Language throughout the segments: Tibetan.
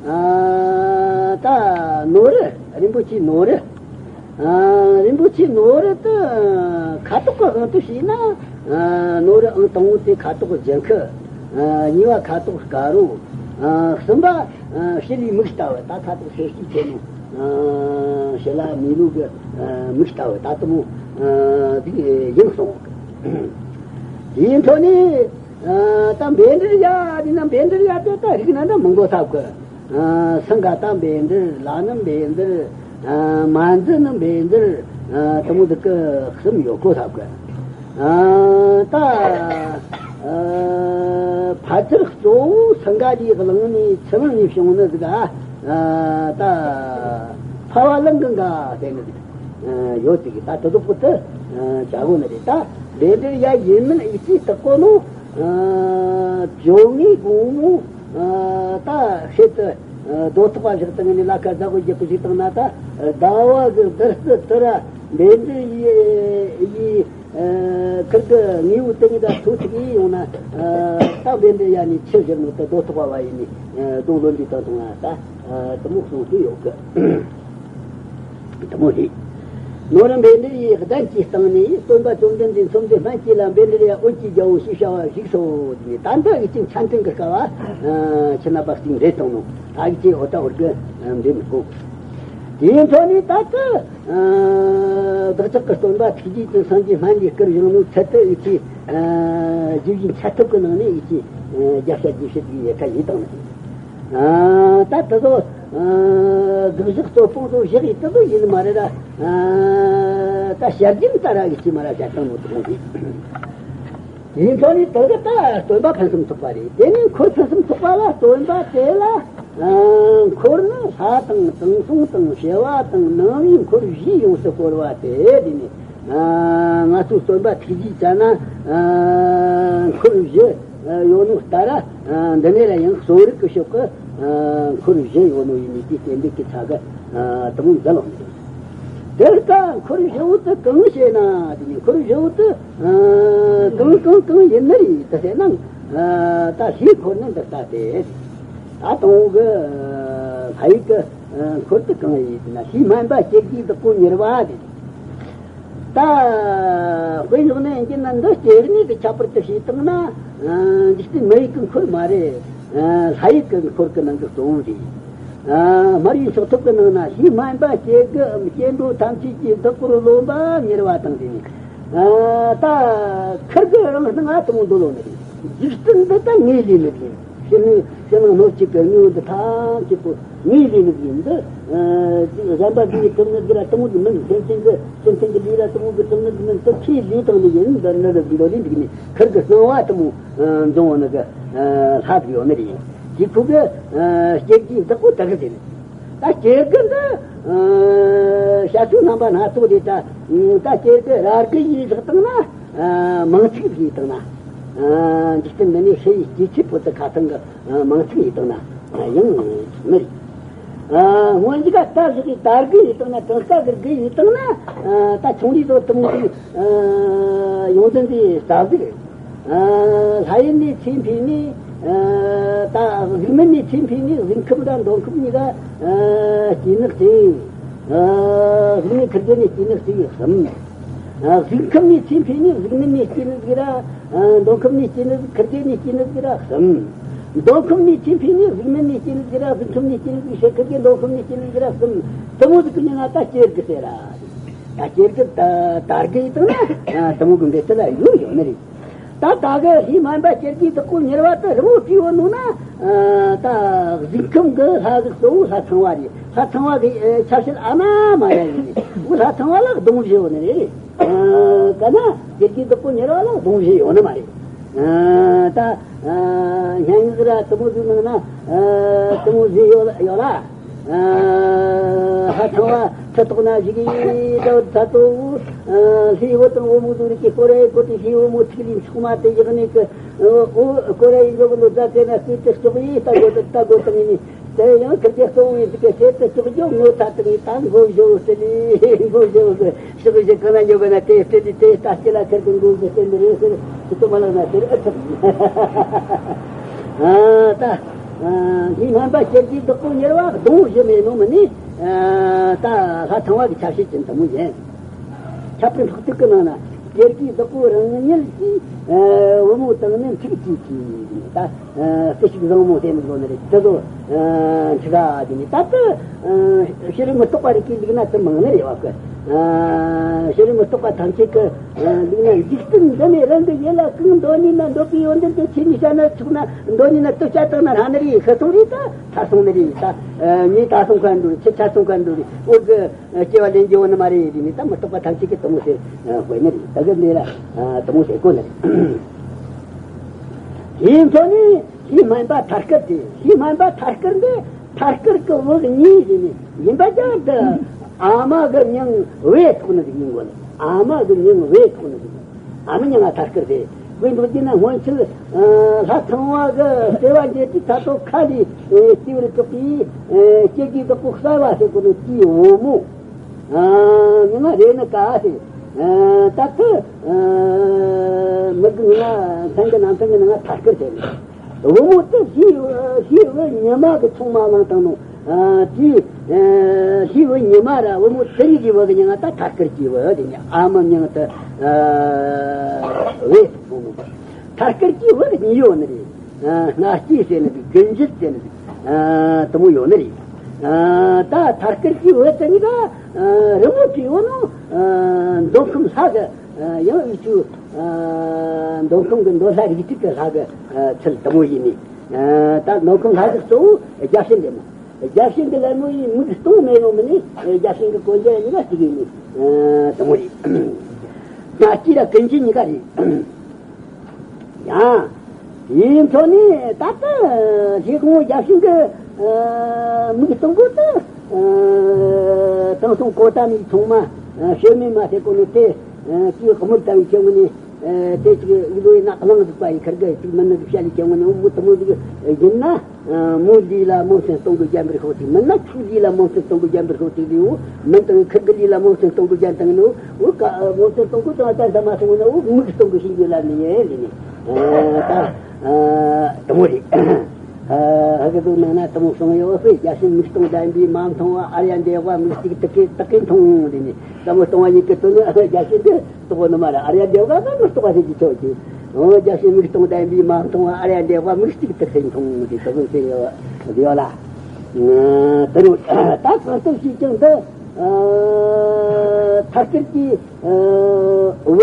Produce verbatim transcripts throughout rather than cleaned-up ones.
ད་ནོར་རི་རིན་པོ་ཆེའི་ནོར་རི། རིན་པོ་ཆེའི་ནོར་རི་དེ་ཁ་དོག་གི་དབང་དུ་བྱས་ན། ནོར་རི་ཨང་དང་པོ་དེ་ཁ་དོག་ལྗང་ཁུ། གཉིས་པ་ཁ་དོག་དཀར་རོ། གསུམ་པ་ཞི་ལའི་མིག་ལྟ་བུ། ད་ཁ་དོག་སེར་སྐྱའི་ཆེ་ནོ། ཞི་ལ་མེ་ལོང་གི་མིག་ལྟ་བུ། ད་དེ་མོ་ཟིག་ཡིན་གསུངས། དེའི་འཕྲོ་ནས། ད་བཻ་ཌཱུརྱ་ཡིན་ན། བཻ་ཌཱུརྱ་དེ་ད་རིགས་ན་འདྲ་མང་པོ་ཐོབ་གི། སིང་ག་ཏ་བཻ་ཌཱུར། ལ་ནི་བཻ་ཌཱུར། མ་ཛི་ནི་བཻ་ཌཱུར། དེ་མོ་ཟིག་གི་གསུམ་ཡོད་གོ་ཐོབ་གི། ད་ཕལ་ཆེར་གཙོ་བོ་སིང་ག་ལའི་གླིང་ནས་ཆུ་གླིང་ནས་བྱུང་ནི་ཟིག་ག། ད་ཕ་བ་གླང་གི་འགའ་ཟེར་ནི་ཟིག་ཡོད་ཟིག། ད་དེ་ཟིག་པོ་དེ་བྱ་དགོས་ནི་རེད། ད་བཻ་ཌཱུརྱ་ཡིན་མིན་ཡིད་ཆེས་བརྟག་གོ་ནོ། བཅོ་ལྔའི་དགོང་མོ། ད་ཤེད་དུ་རྡོ་ཐོག་པ་བཞག་སྟེང་ནས་ལ་ཁ་ཟ་གོ་རྒྱག་གི་བཞག་བཏང་ན། ད་ཟླ་བ་གི་ཟླ་རྩི་དེ་ར་བཻ་ཌཱུརྱ་ཡི་ཁིར་གི་དངོས་པོ་དེ་གཉིས་ཀ་ཐུག་ཐུག་ཡིན་ཡོང་ན། ད་བཻ་ཌཱུརྱ་ནས་ཆུ་བཞུར་ནོ་དེ་རྡོ་ཐོག་པ་བ་ཡིན་ནས་རྡོ་ལོན་དུས་བཏང་བཏང་ན། ད་དེ་མོ་གསུངས་ཏེ་ཡོད་གི། དེ་མོ་རེད། ནོར་རི་བཻ་ཌཱུརྱའི་གདན་གྱི་སྟེང་ནས་སྟོན་པ་བཅོམ་ལྡན་འདས་མཚོ་འདི་སྨན་བཅོས་ལ་བཻ་ཌཱུརྱ་འོད་ཀྱི་རྒྱལ་པོ་ཞེས་བྱ་བ་བཞུགས་སོ། ད་འདི་ཡིད་ཆེས་ཆ་མཐུན་གྱི་སྐབས་ཨ། ཕྱི་ནང་པ་གཅིག་འདྲེས་བཏང་ནོ། ད་ཡིད་ཆེས་འོ་ད་འོར་གི་འདྲེས་མི་དགོས། དེའི་འཕྲོ་ནས་ད་ལྟ་བདག་ཅག་གི་སྟོན་པ་ཐུགས་རྗེ་ཅན་སངས་རྒྱས་སྨན་གྱི་སྐུར་བཞེངས་ནོ་ཚད་དུ་ཡིད་ཆེས་རྒྱུ་བཞིན་ཆ་ཐུབ་ཀྱི་ནང་ནས་ཡིད་ཆེས་བརྒྱ་ཆ་བརྒྱ་བྱེད་ཀྱི་ཡལ་ག་ཡིད་དང་ནི། ད་དེ་ཚོ་སྒྲིག་གཞི་གཙོ་བོ་ཚོ་བཞག་ཡིན་དེ་ཚོ་ཡིན་མ་རེད་ར། ད་བྱ་རྒྱུན་ལྟར་ར་ཡིད་ཆེས་མ་ར་བྱ་སྟངས་མོ་དེ་མོ་རེད། ཡིན་ཐོག་ནས་དེ་གི་ད་སྟོན་པ་ཕུན་སུམ་ཚོགས་པ་རེད། དེ་ནས་འཁོར་ཕུན་སུམ་ཚོགས་པ་ལ་སྟོན་པ་དེ་ལ་འཁོར་ནི་ལྷ་དང་དྲང་སྲོང་དང་བྱེ་བ་དང་ནང་པའི་འཁོར་བཞི་ཡོངས་སུ་བསྐོར་བ་དེ། དེ་ནས་ང་ཚོའི་སྟོན་པ་ཐུགས་རྗེ་ཅན་ན་འཁོར་བཞི་ཡོད་ནོ་ལྟར། འདི་ནས་ལ་ཡང་གསོ་རིག་གི་ཕྱོགས་ཀྱི་འཁོར་བཞི་ཡོད་ནོ་ཡིན་ནི་དེ་གཏན་འབེབས་ཀྱི་ཆ་ག་དེ་མོ་མཛད་ལོང་མི་འདུག། དེར་ཀ་འཁོར་བཞི་བོ་དེ་གང་ཞེ་ན། དེ་ནི་འཁོར་བཞི་བོ་དེ་གང་གང་གང་ཡིན་ནི་རེད་དེ་ཟེར་ན། ད་ལྷའི་འཁོར་ནི་འདི་ལྟ་སྟེ། ད་དང་པོ་གི་ལྷ་ཡུལ་གི་འཁོར་དེ་གང་ཡིན་ན། ལྷའི་སྨན་པ་སྐྱེ་དགུའི་བདག་པོ་མྱུར་བ་དེ། ད་དཔེ་འཇོག་ནས་ཡིན་གྱི་ན་འདི་སྐྱེ་གནས་ཀྱི་ཁྱད་པར་དུ་བྱས་བཏང་ན། འཇིག་རྟེན་མི་ཡུལ་གྱི་འཁོར་མ་རེད། ལྷ་ཡུལ་གྱི་འཁོར་གྱི་ནང་གི་གཙོ་བོ་རེད། སྨྲ་བའི་མཆོག་ཐོབ་ཀྱི་ནང་ན་ལྷའི་སྨན་པ་སྐྱེ་དགུའམ་སྐྱེ་འགྲོ་ཐམས་ཅད་ཀྱི་བདག་པོར་རློམ་པ་མྱུར་བ་དང་དེ་ནི། ད་ཁིར་གི་རང་སྣང་ང་དང་འདོད་ལོ་ནི་རེད། འཇིག་རྟེན་འདི་ད་ངའི་ལས་ནི་རེད། ཕྱི་ནང་ཕྱི་ནང་སྣོད་བཅུད་ཀྱི་དངོས་པོ་འདི་ཐམས་ཅད་པོ་ངའི་ལས་ནི་ཡིན། འདི་གཞན་པ་འདིའི་གྲུབ་ནི་འདི་ར་དེ་མོ་གི་མིན། སེམས་ཅན་གྱི་སེམས་ཅན་གྱི་ལས་ར་དེ་མོ་གི་གྲུབ་ནི་འདི་མིན། དེ་ཁྱེད་ལས་དང་ནི་ཡིན། འདི་ནི་ར་འདོད་ལས་འདུག་ནི། ཁིར་གི་སྣང་བ་དེ་མོ་འབྱུང་བ་ནི་གི་ལྷ་དེ་ཡོད་ནི་རེད། དེ་ཁོ་གི་སྐྱེ་དགུའི་བདག་པོ་དེ་གི་ཟེར་ནི། ད་སྐྱེ་དགུ་འདི་ཞབས་ཞུ་རྣམ་པ་སྣ་ཚོགས་རེད། ད་ད་སྐྱེ་དགུ་ར་དགུ་ཡིས་བཞག་བཏང་ན། མིང་ཚིག་བཞག་བཏང་ན། འཇིག་རྟེན་འདི་ནས་ཤི་བའི་སྐྱེ་མཆེད་པོ་དེ་ཁ་ཚང་གི་མིང་ཚིག་ཡིན་བཏང་ན་ཡང་མི་རེད། སྔོན་འཇུག་ག་ད་བཞག་གི་ད་དགུ་ཡིན་བཏང་ན། གྲངས་ཀ་གི་དགུ་ཡིན་བཏང་ན། ད་ཆུང་དུས་ཚོ་དེ་མོ་ཟིག་ཡོང་དོན་དེ་རྩ་ཟིག་རེད། ལྷ་ཡུལ་ནས་ཚེ་འཕོས་ནས། ད་གཟུགས་མེད་ནས་ཚེ་འཕོས་ནས་གཟུགས་ཁམས་དང་འདོད་ཁམས་གཉིས་ཀ་སྐྱེས་ནི་གཅིག། གཟུགས་མེད་ཁུར་གེ་ནས་སྐྱེས་ནི་གཅིག་གསུམ། གཟུགས་ཁམས་ནས་ཚེ་འཕོས་ནས་གཟུགས་མེད་ནས་སྐྱེས་ནི་གཅིག་ར། འདོད་ཁམས་ནས་སྐྱེས་ནི་ཁུར་གེ་ནས་སྐྱེས་ནི་གཅིག་ར་གསུམ། འདོད་ཁམས་ནས་ཚེ་འཕོས་ནས་གཟུགས་མེད་ནས་སྐྱེས་ནི་གཅིག་ར། གཟུགས་ཁམས་ནས་སྐྱེས་ནི་གཅིག་ཕྱིར་ཁུར་གེ་འདོད་ཁམས་ནས་སྐྱེས་ནི་གཅིག་ར་གསུམ། དེ་མོ་ཟིག་གི་ནི་ང་ད་སྐྱེ་དགུ་ཟེར་ར། ད་སྐྱེ་དགུ་ད་དར་གི་ཡིན་བཏང་ན་དེ་མོ་གི་འབྲེལ་ཚུལ་ལ་ཡོད་ཡོད་ནི་རེད། ད་ད་གི་ལྷའི་སྨན་པ་སྐྱེ་དགུའི་བདག་པོ་མྱུར་བ་དེ་རི་མོ་བྲིས་ཡོད་ནོ་ན། ད་གཟུགས་ཁམས་གི་ལྷ་གི་གཙོ་བོ་ལྷ་ཚངས་པ་རེད། ལྷ་ཚངས་པ་གི་ཆ་བྱད་ཨ་མ་མ་ཡ་ཡིན། འོ་ལྷ་ཚངས་པ་ལ་གདུང་བཞི་ཡོད་ནི་རེད། ག་ན་སྐྱེ་དགུའི་བདག་པོ་མྱུར་བ་ལ་གདུང་བཞི་ཡོད་ནི་མ་རེད། ད་སྙན་ངག་ར་དེ་མོ་ཟིག་ནང་ན་དེ་མོ་ཟིག་ཡོད་ཡོད་ལ། ལྷ་ཚངས་པ་ཁྲི་ཐོག་ན་བཞུགས་ཡི་ད་ད་དོ། ལྷའི་བུ་དང་བུ་མོ་ཟུར་གྱི་སྐོར་རེ་སྐོར་ཏེ་ལྷའི་བུ་མོ་ཐིག་ལེ་མཆོག་མ་དེ་བཞག་ནས་ཀི། འོ་སྐོར་རེ་ཡིན་འཇོག་ལོ་ད་དེ་ན་སྐུ་དེ་ལྕོག་ཡི་ད་གོ་ད་གོ་དང་ཡིན་ནི། དེ་ཡང་ཁིར་གེ་གཙོ་བོ་ཡིན་ཟིག་གི་ཆེད་དུ་ལྕོག་རྒྱུ་ངོ་ཐ་དང་ཡིན། ད་མགོ་བཞོ་སྟེ་ལི་མགོ་བཞོ་གི་ཕྱོགས་བཞི་གང་ན་འཇོག་གི་ན་དེ་སྟེ་ལི་དེ་ད་སྐྱེ་ལ་ཁིར་གི་མགོ་བཞོ་སྟེ་ལི་རེད་ཟེར་ཁྱི་ཏོ་མ་ལག་ན་དེ་རུ་ཨ་ཐུབ། ཨ་ད། ལྷའི་སྨན་པ་སྐྱེ་དགུའི་བདག་པོ་གཉེར་བ་གདོང་བཞི་མེད་ནོ་མིན་ནི། ད་ལྷ་ཚངས་པ་གི་ཆ་ཤས་ཅན་དེ་མོ་ཡིན། ཁྱད་པར་འཕགས་ཐུག་གི་ནང་ན་སྐྱེ་དགུའི་བདག་པོ་རང་ཉིད་ཀྱིས། བུ་མོ་དང་ནི་འཁྲིག་བཅས་ཀྱིས་ད། སྐུ་གཤེགས་བཟང་མོ་ཟེར་ནི་བཟོ་ནི་རེད། དེ་ཚོ་འཁྲིག་ག་དེ་ནི་ད་ལྟ་ཕྱི་རོལ་མུ་སྟེགས་པ་རིགས་ཀྱིས་འདུག་ན་དེ་མང་ནི་རེད་བ་གི། ཕྱི་རོལ་མུ་སྟེགས་པ་ཐམས་ཅད་ཀྱི་འདུག་ན་འཇིག་རྟེན་འདི་ནི་རང་གི་ཡིད་ལ་གང་འདོད་ནུས་ན་འདོད་པའི་ཡོན་ཏན་དེ་ཁྱེད་ཉིད་བྱ་ན་ཆོག་ན། འདོད་ནུས་ན་དུ་བྱ་བཏང་ན་རང་ནི་རེད། ཤི་སོང་རེད། ད་ཐར་སོང་ནི་རེད། ད་ངས་ད་སོང་ག་འགྲོ་རེད། ཁྱེད་ཆ་སོང་ག་འགྲོ་རེད། འོ་གི་སྐྱེ་བ་ལེན་རྒྱུ་ཡོད་ནི་མ་རེད་ཟེར་ནས་ད་མུ་སྟེགས་པ་ཐམས་ཅད་ཀྱིས་དེ་མོ་ཟེར་དགོས་ནི་རེད། ད་གི་འདི་ལ་དེ་མོ་ཟེར་དགོས་ནི་རེད། དེའི་མཚོ་ནི་ལྷའི་སྨན་པ་ཐར་དཀར་དེ། ལྷའི་སྨན་པ་ཐར་དཀར་འདི་ཐར་དཀར་གྱི་བུ་གཉིས་ཟེར་ནས་ཡིན་པ་ཀྱང་འདི་ཨ་མ་གི་མྱིང་བུ་ཐོགས་ནི་ཟིག་ཡིན་དགོས་ནི། ཨ་མ་གི་མྱིང་བུ་ཐོགས་ནི་ཟིག་ཨ་མའི་མྱིང་ང་ཐར་དཀར་ཟེར། དཔེ་འདོད་ཀྱི་ན་སྔོན་ཆད་ལྷ་ཚངས་པ་གི་བརྩེ་བ་འབྱེད་དུས་ད་ལྟོ་ཁ་ལས་སྐྱེ་བར་གྲགས་པའི་སྐྱེ་དགུའི་བདག་པོ་གསལ་བ་ཟེར་གོ་ནི་དེའི་བུ་མོ། མྱིང་ང་རེ་ནི་ཀ་ཟེར། ད་ལྟ་མི་གི་མྱིང་ང་མཚན་གི་ནང་མཚན་གི་ནང་ང་ཐར་དཀར་ཟེར་ནི། བུ་མོ་དེ་ལྷའི་ལྷའི་བུ་ཉི་མ་གི་ཚོགས་མ་བླངས་བཏང་ནོ། དེའི་ལྷའི་བུ་ཉི་མ་ར་བུ་མོ་དེ་གཉིས་ཀྱི་བུ་གི་མྱིང་ང་ད་ཐར་དཀར་གྱི་བུ་དེ་ནི་ཨ་མའི་མྱིང་དེ་བུ་བུ་མོ། ཐར་དཀར་གྱི་བུ་གཉིས་ཡོད་ནི་རེད། སྔ་སྐྱེས་ཟེར་ནི་འདུག་རྒན་བརྒྱུད་ཟེར་ནི་འདུག་དེ་མོ་ཡོད་ནི་རེད། ད་ཐར་དཀར་གྱི་བུ་དེ་གཉིས་ཀ་རི་མོ་བྲིས་ཡོད་ནོ། མདོ་ཁམས་ལྷ་གི་ཡང་ཨུ་ཆུ། མདོ་ཁམས་གི་མདོ་ལྷ་རིགས་དྲུག་གི་ལྷ་གི་ཚུལ་དེ་མོ་ཡིན་ནི། ད་མདོ་ཁམས་ལྷ་གི་གཙོ་བོ་བརྒྱ་བྱིན་དེ་མོ། བརྒྱ་བྱིན་གྱི་ལད་མོ་ཡིས་མིག་སྟོང་མེད་ནོ་མིན་ནི། བརྒྱ་བྱིན་གྱི་གོན་རྒྱུ་གཉིས་ཀ་གཅིག་ཡིན་ནི། དེ་མོ་རེད། སྔ་སྐྱེས་ར་རྒན་བརྒྱུད་གཉིས་ཀ་རེད། ཡང་། དེའི་མཚོ་ནི་ད་ལྟ་ལྷའི་དབང་པོ་བརྒྱ་བྱིན་གྱི་མིག་སྟོང་པོ་དེ། དྲང་སྲོང་གོ་ཏ་མའི་ཆུང་མ་ཤོད་མེ་མ་ཟེར་གོ་ནི་དེ་གིས་དམུ་ལྟ་བུའི་ཁྱེད་ངོ་ནས་དེ་ཅིག་ཡིད་ལོ་ཡིན་ན་གླང་ཟིག་པ་ཡི་ཁར་གི་ཅིག་མིན་ནི་ཟིག་བཤད་ལས་ཁྱེད་ངོ་ནས་འུ་མོ་དེ་མོ་ཟིག་ཡིན་ན། མོ་ལུས་ལ་མོ་མཚན་སྟོང་གི་རྒྱན་པར་ཤོག་ཅིག་མིན་ན་ཁྱོད་ལུས་ལ་མོ་མཚན་སྟོང་གི་རྒྱན་པར་ཤོག་ཅིག་ལུས། མིན་དང་ཁིར་གི་ལུས་ལ་མོ་མཚན་སྟོང་གི་རྒྱན་དང་ནི་འུ་ཀ་མོ་མཚན་སྟོང་གི་དང་ད་ད་མ་སོང་ན་འུ་མིག་སྟོང་གི་ཤིང་རྒྱུ་ལ་ནི་ཡེ་ལི་ནི། ད་དེ་མོ་རེད། ཧ་གི་དུ་ནང་ན་དེ་མོ་གསུངས་ཡོད་པས། བརྒྱ་བྱིན་མིག་སྟོང་ལྡན་པས་མ་མཐོང་བ། ཨཱརྱ་དེ་ཝ་མིག་གཅིག་དག་གིས་དག་གིས་མཐོང་ལི་ནི། དེ་མོ་སྟོང་བ་ཡིན་གི་དུ་ནི་བརྒྱ་བྱིན་དེ། རྟོགས་ནི་མ་རེད། ཨཱརྱ་དེ་ཝ་ག་མི་རྟོགས་པ་ཞིག་གི་ཆོག་གི། འོ་བརྒྱ་བྱིན་མིག་སྟོང་ལྡན་པས་མ་མཐོང་བ། ཨཱརྱ་དེ་ཝ་མིག་གཅིག་དག་གིས་མཐོང་དེ་དག་གིས་ཟེར་ཡོད་ཡོད་ལ། དེ་རུ་ད་གང་ལྟར་ཞིག་ཀྱང་འདི་ཐར་དཀར་གྱི་བུ་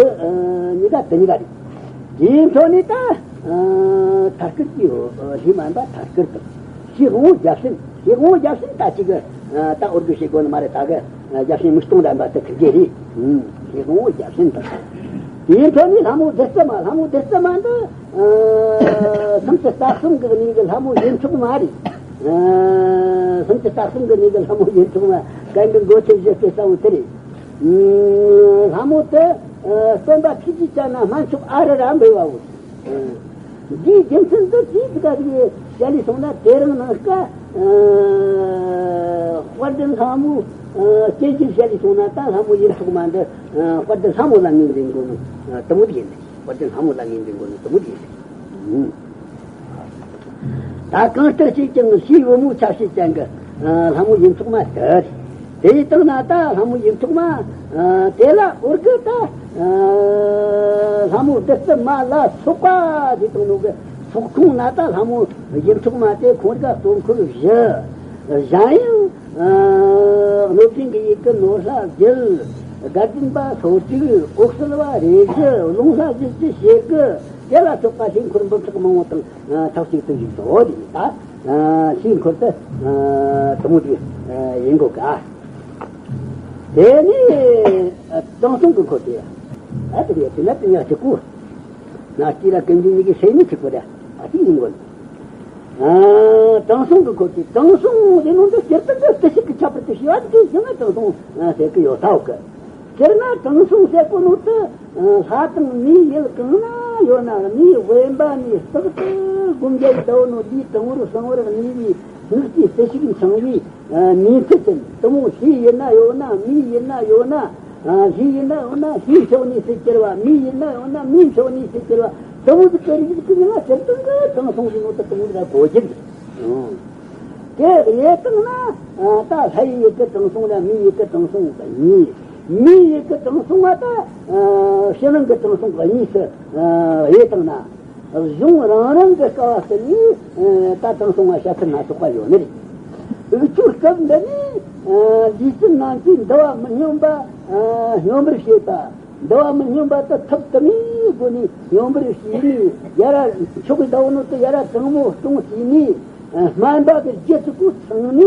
གཉིས་ཀ་དེ་གཉིས་ཀ་རེད། དེའི་འཕྲོ་ནས་ད་ཐར་དཀར་གྱི་བུ་ལྷའི་སྨན་པ་ཐར་དཀར་དང་། ཞེ་དབང་པོ་བརྒྱ་བྱིན། ཞེ་དབང་པོ་བརྒྱ་བྱིན་ད་ཅིག་གི་ད་འོར་དུ་ཞེ་དགོས་ནི་མ་རེད། ད་གི་བརྒྱ་བྱིན་མིག་སྟོང་ལྡན་པ་དེ་ཁིར་གི་རེད། ཞེ་དབང་པོ་བརྒྱ་བྱིན་དང་། དེའི་འཕྲོ་ནས་ལྷ་མོ་བདུད་རྩི་མ། ལྷ་མོ་བདུད་རྩི་མ་འདི་སུམ་ཅུ་རྩ་གསུམ་གི་གནས་གི་ལྷ་མོ་ཡིན་ཆོག་མ་རེད། སུམ་ཅུ་རྩ་གསུམ་གི་གནས་གི་ལྷ་མོ་ཡིན་ཆོག་མ། གན་གི་མགོ་ཆེ་བཞི་སྐྱེ་ས་བོ་དེ་རེད། ལྷ་མོ་དེ་སྟོན་པ་ཐུགས་རྗེ་ཅན་ན་སྨན་མཆོག་ཨ་རུ་ར་འབུལ་བ་བོ། འདིའི་རྒྱུ་མཚན་འདི་ཅིའི་ཕྱིར་ག་ཟིག་བཤད་ལས་སོང་ན། དེ་རིང་ནངས་ཀ་དཔལ་ལྡན་ལྷ་མོ་སྐྱེ་རྒྱུ་བཤད་ལས་སོང་ན། ད་ལྷ་མོ་ཡིན་ཆོག་མ་འདི་དཔལ་ལྡན་ལྷ་མོ་ལ་ངོས་འཛིན་དགོས་ནོ་དེ་མོ་དེ་ཡིན། དཔལ་ལྡན་ལྷ་མོ་ལ་ངོས་འཛིན་དགོས་ནོ་དེ་མོ་དེ་ཡིན། ད་གང་ལྟར་ཞིག་ཀྱང་ལྷའི་བུ་མོ་ཆ་ཤས་ཅན་གྱི་ལྷ་མོ་ཡིན་ཆོག་མ་ཟེར། དེ་ཡི་སྟེང་ན་ད་ལྷ་མོ་ཡིན་ཆོག་མ། དེ་ལ་འོར་གི་ད་ལྷ་མོ་བདུད་རྩི་མ་ལ་སོགས་པ་དེ་དང་ནོ་གི་ཚོགས་ཁོངས་ན་ད་ལྷ་མོ་ཡིན་ཆོག་མ་དེ་ཁོང་ག་གཙོ་འཁོར་བཞི། གཞན་ཡང་གནོད་སྦྱིན་གྱི་ཡུལ་གྱི་ནོར་ལྷ་བརྒྱད། བརྒྱ་བྱིན་པ་སོ་གཅིག། འོད་གསལ་བ་རེ་བཞི། རླུང་ལྷ་བཞི་བཅུ་ཞེ་དགུ། དེ་ལ་སོགས་པ་ལྷའི་འཁོར་འབུམ་ཕྲག་མང་པོ་དང་ཐབས་ཅིག་ཏུ་བཞུགས་སོ། དེ་ནི་ད་ལྷའི་འཁོར་དུ་དེ་མོ་དེ་ཡིན་གོ་ག། དེ་ནི་དྲང་སྲོང་གི་འཁོར་དེ། ཨ་དེ་རེད། དེ་ན་དེ་ཡང་གཅིག་གོ། ན་སྐྱེས་ར་ཀུན་གྱི་མིག་གི་སེམས་ནི་གཅིག་གོ་ར། ཨ་དེ་ཡིན་གོ། དྲང་སྲོང་གི་འཁོར་དེ། དྲང་སྲོང་དེ་ནང་དུ་སྤྱིར་བཏང་གི་བརྟུལ་ཞུགས་ཀྱི་ཁྱད་པར་དུ་ཞེས་པ་དེ་ཡང་དྲང་སྲོང་ཟེར་གི་ཡོད་ཐལ་གི། སྤྱིར་ན་དྲང་སྲོང་ཟེར་གོ་ནོ་དེ་ལྷ་དང་མིའི་ཡུལ་གང་ན་ཡོད་ན། མིའི་དབེན་པ་ནས་རྟག་ཏུ་སྒོམ་རྒྱག་ཡི་ཟླ་བོ་ནོ་འདིའི་དྲང་བོར་གསང་བར་ནུས་པའི་སྔགས་ཀྱི་བརྟུལ་ཞུགས་འཆང་བའི་ནུས་ཚད་ཅན་དེ་མོ་ལྷའི་ཡུལ་ན་ཡོད་ན། མིའི་ཡུལ་ན་ཡོད་ན། ལྷའི་ཡུལ་ན་ཡོད་ན་ལྷའི་ཕྱོགས་ནས་སུ་གྱུར་བ། མིའི་ཡུལ་ན་ཡོད་ན་མིའི་ཕྱོགས་ནས་སུ་གྱུར་བ། དེ་མོ་དེ་གི་རིགས་ཀྱི་ནང་སྤྱིར་བཏང་གི་དྲང་སྲོང་གི་ནང་དུ་དེ་མོ་དེ་གོ་རྒྱུ་རེད། དེ་དབྱེ་བཏང་ན། ད་ལྷ་ཡི་ཡུལ་གྱི་དྲང་སྲོང་ལ་མིའི་ཡུལ་གྱི་དྲང་སྲོང་གཉིས། མིའི་ཡུལ་གྱི་དྲང་སྲོང་བ་ད་ཕྱི་ནང་གི་དྲང་སྲོང་གཉིས་སུ་དབྱེ་བཏང་ན། གཞུང་རང་རང་གི་སྐབས་སུ་ནི་ད་དྲང་སྲོང་བ་བཤད་ཚུལ་སྣ་ཚོགས་པ་ཡོད་ནི་རེད། འུ་ཆོའི་སྐབས་འདི་ནི་ལུས་ཅན་རྣམས་ཀྱིས་འདུལ་བ་མི་སྙོམས་པ་སྙོམས་པར་བྱེད་པ། འདུལ་བ་མི་སྙོམས་པ་དེ་ཐབས་དུ་མའི་སྒོ་ནས་སྙོམས་པར་བྱས་ནས། ཡ་ར་མཆོག་གི་ཟླ་བོ་ནོ་དེ་ཡ་ར་དྲང་མོ་སྲུང་བྱས་ནས། སྨན་པ་གི་རྒྱུ་ཚུགས་པོ་ཚང་ནས།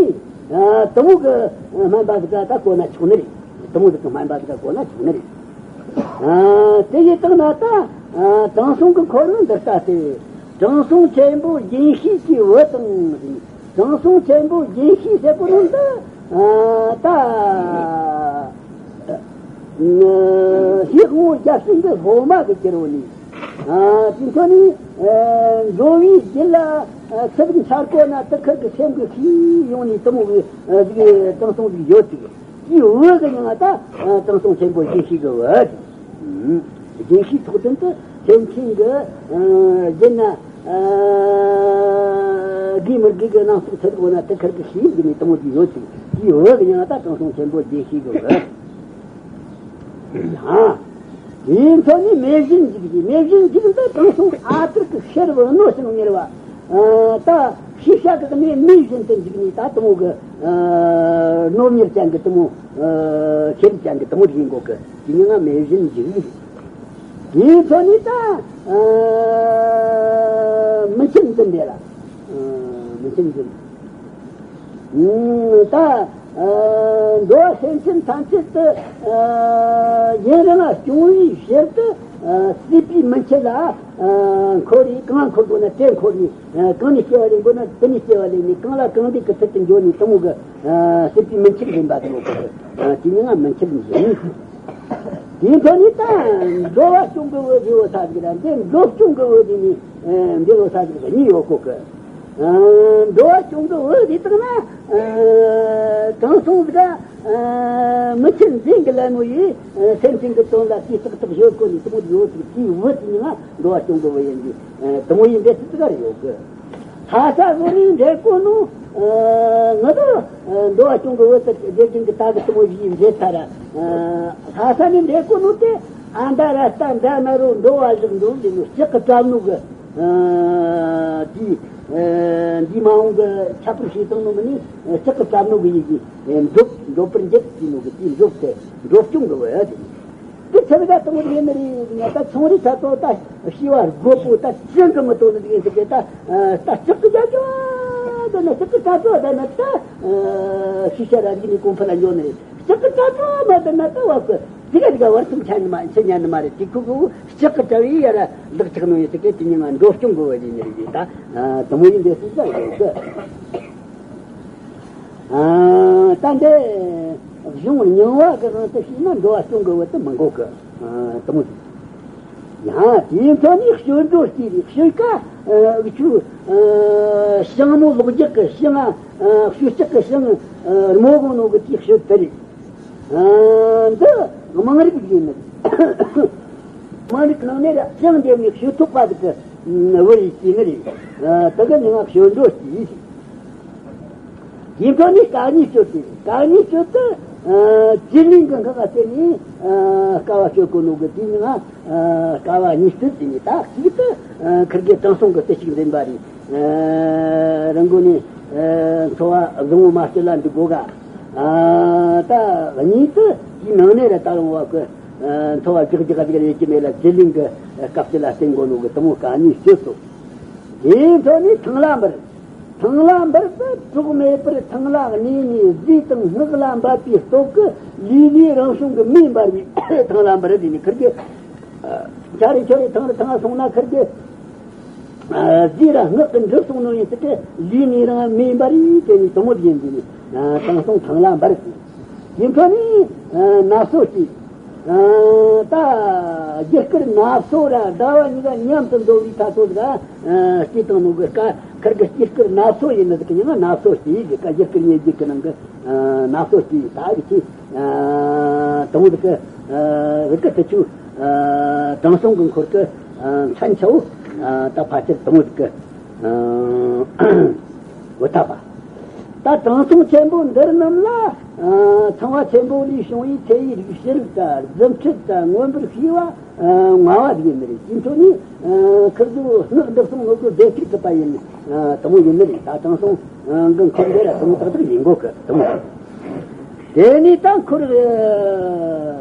དེ་མོ་གི་སྨན་པ་ཟིག་ག་ད་གོ་ན་ཆོག་ནི་རེད། དེ་མོ་ཟིག་གི་སྨན་པ་ཟིག་ག་གོ་ན་ཆོག་ནི་རེད། དེ་ཡི་སྟེང་ན་ད་དྲང་སྲོང་གི་འཁོར་ནི་འདི་ལྟ་སྟེ། དྲང་སྲོང་ཆེན་པོ་རྒྱན་ཤེས་ཀྱི་བུ་དང་། དྲང་སྲོང་ཆེན་པོ་རྒྱན་ཤེས་ཟེར་གོ་ནོ་འདི། ད་ཞེ་དབང་བརྒྱ་བྱིན་གྱི་སློབ་མ་གི་གྱུར་བ་ནི། དེ་ཚོ་ནི་འགྲོ་བའི་རྒྱུད་ལ་ཚེ་རིང་ཆར་གོ་ན་དེ་ཁར་གི་སེམས་གི་ཤེས་ཡོང་ནི་དེ་མོ་གི་དྲང་སྲོང་ཟིག་ཡོད་ཅིག་དེའི་བུ་གི་མིང་ང་ད་དྲང་སྲོང་ཆེན་པོ་རྒྱན་ཤེས་གི་བུ། རྒྱན་ཤེས་ཐོག་དོན་དུ་སེམས་ཅན་གྱི་རྒྱུད་ན་དགེ་མི་དགེ་གི་སྣ་ཚོགས་ཚེ་རིང་བོ་ན་དེ་ཁར་གི་ཤེས་ཡོན་གི་ནི་དེ་མོ་དེ་ཡོད་ཅིག་དེའི་བུ་གི་མིང་ང་ད་དྲང་སྲོང་ཆེན་པོ་རྒྱན་ཤེས་གི་བུ། ཡང་། དེའི་མཚོ་ནི་མེ་བཞིན་འཇིགས་ཀྱི། མེ་བཞིན་འཇིགས་འདི་དྲང་སྲོང་ཨ་ཏིར་གྱི་ཤེར་བུ་རྣོ་ཞིང་མྱུར་བ། ད་ཤེས་བྱ་གི་གནས་མེ་བཞིན་དུ་འཇིགས་ནི་ད་དེ་མོ་གི་རྣོ་མྱུར་ཅན་གི་དེ་མོ། ཤེར་ཅན་གི་དེ་མོ་དེ་ཡིན་གོ་གི། དེ་ཡིན་ན་མེ་བཞིན་འཇིགས། དེའི་མཚོ་ནི་ད་མི་འཆི་འཛིན་འདྲེ་ལ། མི་འཆི་འཛིན། ད་འགྲོ་བ་སེམས་ཅན་ཐམས་ཅད་དུ་ཡུན་རིང་ལ་སྐྱོང་བའི་ཕྱིར་དུ། སྲིད་པའི་མུན་ཆད་ལ་འཁོར་རེ། གང་འཁོར་དགོས་ན་དེ་འཁོར་ནས། གང་ནས་སྐྱེ་བ་ལེན་དགོས་ན་དེ་ནས་སྐྱེ་བ་ལེན་ནས། གང་ལ་གང་འདོད་ཀྱི་ཚུལ་དུ་འགྱོ་ནས་དེ་མོ་གི་སྲིད་པའི་མུན་ཆད་འཛིན་པ་དེ་མོ་གི་དེ་ཉིད་ང་མུན་ཆད་འཛིན། དེའི་མཚོ་ནི་ད་འགྲོ་བ་སྐྱོང་གི་བུ་དེ་བོ་ས་ཟིག་ར། འདི་འགྲོ་སྐྱོང་གི་བུ་དེ་ནི་འདི་བོ་ས་ཟིག་གཉིས་ཡོད་གོ་གི། འགྲོ་བ་སྐྱོང་གི་བུ་དེ་དག་ན་དྲང་སྲོང་ཟིག་མི་འཆི་འཛིན་གྱི་ལད་མོ་ཡིས་སེམས་ཅན་གྱི་དོན་ལ་དེའི་ཏག་ཏག་ཡོད་གོ་ནི་དེ་མོ་ཡོད་ཅིག་དེའི་བུ་དེ་ནི་ང་འགྲོ་བ་སྐྱོང་གི་བུ་ཡིན་གྱི། དེ་མོ་ཡིན་པའི་ཚུལ་ཟིག་ར་ཡོད་གི། ལྷ་ས་བཟོ་རིག་འདྲེ་གོ་ནོ། ང་ཚོ་འགྲོ་བ་སྐྱོང་གི་བུ་དེ་དགེ་རྒན་གྱི་ད་གི་དེ་མོ་ཞིག་འདྲེ་ཚར། ལྷ་ས་ནས་འདྲེ་གོ་ནོ་དེ། ཨ་མདའ་ར་རྟ་མདའ་ན་རོ་འགྲོ་བ་བཞག་འགྲོ་འདི་ནོ་ལྕགས་ཀྱི་བྲབ་ནོ་གི། དེ་འདི་མ་འོངས་གི་ཁྱད་པར་ཤེས་བཏང་ནོ་མི་ནི་ལྕགས་ཀྱི་བྲབ་ནོ་གི་ཡིན་གྱི། འགྲོ་འགྲོ་པར་འགྱུར་གྱི་ནོ་གི་དེ་འགྲོ་དེ་འགྲོ་སྐྱོང་གི་བུ་ཡ་དེ། དེ་ཚེ་ག་དང་རེ་མི་རེ་ཡིན་ན་ད་ཚོང་རེ་ཚ་ཏོ་ད་ཤི་བ་རྒོད་པོ་ད་ཅི་གི་མི་ཏོ་ནི་དེ་གི་ཟེར་གི། ད་ད་ལྕགས་ཀྱི་རྒྱ་ཅོ་ད་ན་ལྕགས་ཀྱི་རྒྱ་ཅོ་ད་ན་ད་ཤི་ཤ་ར་གི་ནི་གོང་འཕེལ་ལ་འགྱོ་ནི་རེད། ལྕགས་ཀྱི་རྒྱ་ཅོ་མ་ད་ན་ད་བ་གི་དེ་ག་དེ་ག་བར་སུམ་ཆ་ནི་མ་ཆེ་ཉན་ནི་མ་རེད། དེ་ཁུ་གུ་ལྕགས་ཀྱི་རྒྱ་བའི་ཡ་ར་ལག་ཆགས་ནོ་ཡོད་དེ་གི་དེ་ཉིན་ང་འགྲོ་སྐྱོང་གི་བུ་ཡིན་ནི་རེད། ད་དེ་མོ་ཡིན་པའི་སྲིད་ས་ཡོད་གི། ད་འདི་གཞུང་རྙིང་བ་གི་དབང་དུ་བྱས་ན་འགྲོ་བ་སྐྱོང་གི་བུ་དེ་མི་འགོག་གི། དེ་མོ་ཟིག་ཡང་དེའི་མཚོ་ནི་གཤོལ་འགྲོ་སྐྱེས་རེད། གཤོལ་ཀ་འུ་ཆོ་ཞིང་རྨོ་ལོག་རྒྱག་གི་ཞིང་། གཤོལ་ལྕགས་གི་ཞིང་རྨོ་གོ་ནོ་གི་དེའི་གཤོལ་དེ་རེད། འདི་དམངས་རིགས་ཡིན་ནི། དམངས་རིགས་ནང་ནས་ར་ཞིང་འདེབས་ནས་གཤོལ་ཐོགས་པ་ཟིག་གི་བུ་ཡིས་སྐྱེས་ནི་རེད། དེ་གི་མིང་ང་གཤོལ་འགྲོ་སྐྱེས། དེའི་མཚོ་ནི་སྐག་གཉིས་གཤོལ་ཏེ། སྐག་གཉིས་གཤོལ་དུ། བྱི་ལིང་གི་སྔགས་ཀ་བརྟེན་ནས་དཀའ་བ་སྤྱོད་གོ་ནོ་གི་དེའི་མིང་ང་དཀའ་བ་གཉིས་གཤོལ་ཟེར་ནས། ད་གཅིག་ཏུ་ཁིར་གི་དྲང་སྲོང་གི་བརྟུལ་ཞུགས་འཛིན་པ་རེད། རང་མགོ་ནས་འཚོ་བ་བཟང་བོ་མ་སྐྱེལ་ལ་འདུག་གོ་ག། ད་གཉིས་དུ་དེའི་ནང་ནས་ར་ད་རུང་བ་གི་འཚོ་བ་རྒྱག་རྒྱག་རྒྱག་ཡོད་ཀྱི་མེད་ལ། བྱི་ལིང་གི་སྐག་ཅིག་ལ་བརྟེན་གོ་ནོ་གི་དེ་མོ་སྐག་གཉིས་གཤོལ་སོང་། དེའི་མཚོ་ནི་ཐང་ལ་འབར། ཐང་ལ་འབར་དུ་གྲོགས་མེད་པར་ཐང་ལ་གནས་ནས་རྫས་དང་སྔགས་ལ་འབད་པའི་སྟོབས་ཀྱིས་ལུས་ནས་རང་བྱུང་གི་མེ་འབར་བའི་ཐང་ལ་འབར་དེ་ནི་ཁིར་གི། ཆ་རེ་ཆ་རེ་ཐང་རེ་ཐང་སོང་ན་ཁིར་གི། རྫས་ར་སྔགས་ཀྱི་འགྲུབ་སོང་ནོ་ཡིན་ཟེར་ཏེ་ལུས་ནས་རང་མེ་འབར་ཡིན་དེ་ནི་དེ་མོ་ཡིན་དེ་ནི་དྲང་སྲོང་ཐང་ལ་འབར་ཏེ། དེ་འཕྲོ་ནི་ནབ་སོ་སྐྱེས། ད་རྒྱུ་སྐར་ནབ་སོ་ར་ཟླ་བ་གཉིས་ཀ་མཉམ་དུ་འགྲོ་བའི་ཐ་ཚོ་ཟིག་ག་སྐྱེས་བཏང་ནོ་གི་སྐ་ཁིར་གི་སྐྱེས་སྐར་ནབ་སོ་ཡིན་ནི་ཟིག་གི་ཡིན་ན་ནབ་སོ་སྐྱེས་ཟིག་ག། རྒྱུ་སྐར་ཉེར་བརྒྱད་ཀྱི་ནང་གི་ནབ་སོ་སྐྱེས། ད་གི་ཆེ་དང་བོ་ཟིག་གི་ཟིག་གི་དུ་ཆུ་དྲང་སྲོང་གི་འཁོར་གི་མཚན་ཆ་བོ་ད་ཕལ་ཆེར་དང་བོ་ཟིག་གི། བུ་ཐ་པ། ད་དྲང་སྲོང་ཆེན་པོ་འདི་རྣམས་ལ། ཨ། ཚངས་པ་ཆེན་པོ་ལས་བྱུང་བའི་ཚེ་ཡི་རིག་བྱེད་དང་རྫུ་འཕྲུལ་དང་མངོན་པར་ཤེས་པ། ཨ། མངའ་བ་ཟིག་ཡིན་ནི་རེད། དེ་འཕྲོ་ནས། ཨ། ཁིར་ཚོ་སྔགས་འདི་གསུང་ནོ་གི་བདེ་ཐུག་གྲུབ་པ་ཡིན། ཨ། དེ་མོ་ཡིན་ནི་རེད། ད་དྲང་སྲོང་གི་འཁོར་འདི་ར་དེ་མོ་ཏག་ཏག་ཡིན་གོ་གི། དེ་མོ་རེད། དེ་ནས་ད་འཁོར།